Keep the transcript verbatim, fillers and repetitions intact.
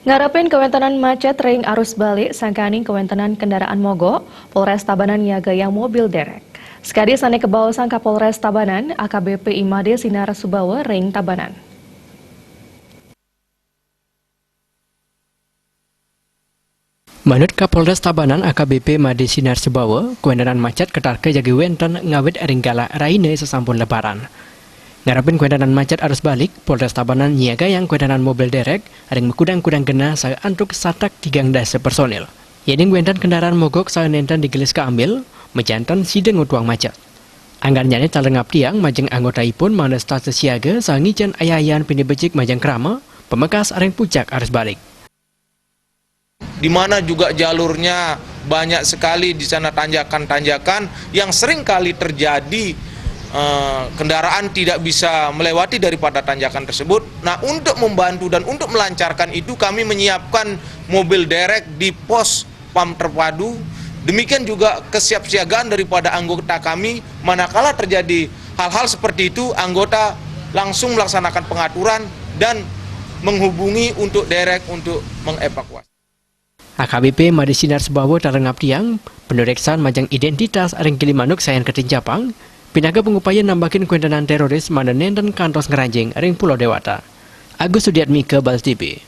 Ngarepin kawéntenan macet ring arus balik sangkaning kawéntenan kendaraan mogok, Polres Tabanan nyiagayang mobil derek. Sakadi sané kabaosang Kapolres Tabanan, A K B P Imade Sinar Subawa ring Tabanan. Manut Kapolres Tabanan A K B P Made Sinar Subawa, kawéntenan macet katarka jagi wénten ngawit ring galak raina sasampun Lebaran. Ngarepin kawéntenan macet arus balik, Polres Tabanan nyiagayang kawéntenan mobil derek ring makudang-kudang genah saha antuk satak tigang dasa personil. Yéning wénten kendaraan mogok saha nénten digelis kaambil, majanten sida ngutuang macet. Anggan nyané taler ngaptiang majeng anggotaipun mangda stase siaga saha ngicén aya-ayan pinih becik majeng krama, pamekas ring pucak arus balik. Di mana juga jalurnya banyak sekali di sana tanjakan-tanjakan yang sering kali terjadi, eh, kendaraan tidak bisa melewati daripada tanjakan tersebut. Nah, untuk membantu dan untuk melancarkan itu, kami menyiapkan mobil derek di pos pam terpadu. Demikian juga kesiapsiagaan daripada anggota kami, manakala terjadi hal-hal seperti itu, anggota langsung melaksanakan pengaturan dan menghubungi untuk derek untuk mengevakuasi. A K B P Made Sinar Subawa taler ngaptiang panureksan majeng identitas ring Gilimanuk sayan katinjapang, pinaka pangupaya nambakin kawéntenan teroris mangda nénten kantos ngranjing ring Pulau Dewata. Agus Sudiatmika, Bali T V.